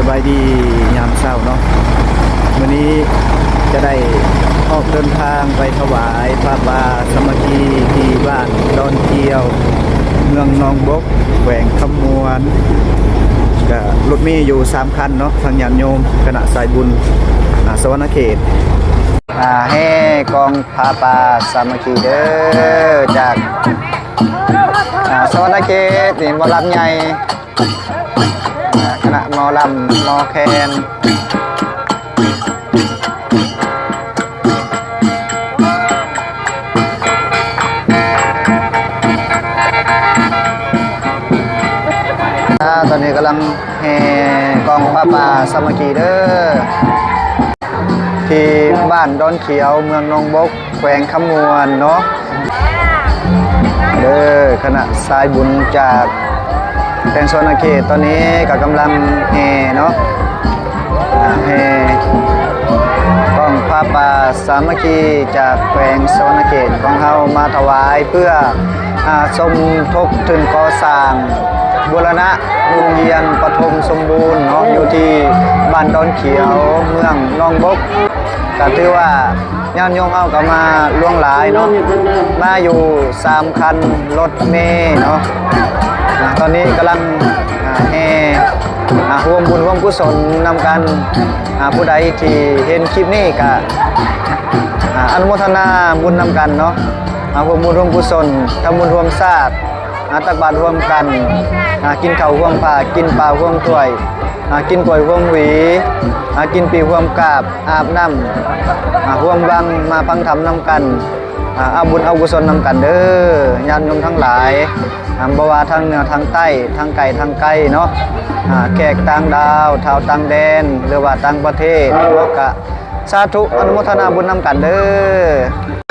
ສະບາຍດີຍາມເຊົ້າເນາະ, ມື້ນີ້ຈະໄດ້ອອກເດີນທາງໄປຖວາຍຜ້າປ່າສາມັກຄີທີ່ບ້ານດອນຂຽວ ເມືອງໜອງບົກ ແຂວງຄຳມ່ວນ. ກະລົດເມຢູ່ສາມຄັນເນາະ ທາງຍາດໂຍມຄະນະສາຍບຸນ ອາ ສະຫວັນນະເຂດ. ອາ ແຫ່ກອງຜ້າປ່າສາມັກຄີເດີ ຈາກ ອາ ສະຫວັນນະເຂດ ນີ້ໝໍລຳໃຫຍ່ ອາ ຄະນະໝໍລຳໝໍແຄນ. ອາ ຕອນນີ້ກຳລັງແຫ່ກອງຜ້າປ່າສາມັກຄີເດີ ທີ່ບ້ານດອນຂຽວ ເມືອງໜອງບົກ ແຂວງຄຳມ່ວນເນາະ ເດີ ຄະນະສາຍບຸນຈາກແຂວງສະຫວັນນະເຂດ. ຕອນນີ້ກໍກຳລັງແຫ່ເນາະ ອາ ແຫ່ກອງຜ້າປ່າສາມັກຄີຈາກແຂວງສະຫວັນນະເຂດຂອງເຮົາມາຖວາຍ ເພື່ອ ອາ ສົມທົບທຶນກໍ່ສ້າງບູລະນະໂຮງຮຽນປະຖົມສົມບູນເນາະ ຢູ່ທີ່ບ້ານດອນຂຽວ ເມືອງໜອງບົກ. ກໍຖືວ່າຍາດໂຍມເຮົາກໍມາຫຼວງຫຼາຍເນາະ ມາຢູ່ສາມຄັນລົດເມເນາະ. ອາ ຕອນນີ້ກຳລັງ ອາ ແຫ່ ອາ ຮ່ວມບຸນຮ່ວມກຸສົນນຳກັນ. ອາ ຜູ້ໃດທີ່ເຫັນຄລິບນີ້ກໍ ອາ ອະນຸໂມທະນາບຸນນຳກັນເນາະ. ອາ ຮ່ວມບຸນຮ່ວມກຸສົນ ທຳບຸນຮ່ວມຊາດ ອາ ຕັກບາດຮ່ວມກັນ ອາ ກິນເຂົ້າຮ່ວມພາ ກິນປາຮ່ວມຖ້ວຍ ອາ ກິນກ້ວຍຮ່ວມຫວີ ອາ ກິນປີ່ຮ່ວມກາບ ອາບນ້ຳ ອາ ຮ່ວມວັງ ມາຟັງທຳນຳກັນ ອາ ເອົາບຸນເອົາກຸສົນນຳກັນເດີ ຍາດໂຍມທັງຫຼາຍ ອາ ບໍ່ວ່າທາງເໜືອທາງໃຕ້ ທາງໄກທາງໄກເນາະ ອາ ແຂກຕ່າງດາວ ຊາວຕ່າງແດນ ຫຼືວ່າຕ່າງປະເທດເນາະ ກະສາທຸອະນຸໂມທະນາບຸນນຳກັນເດີ.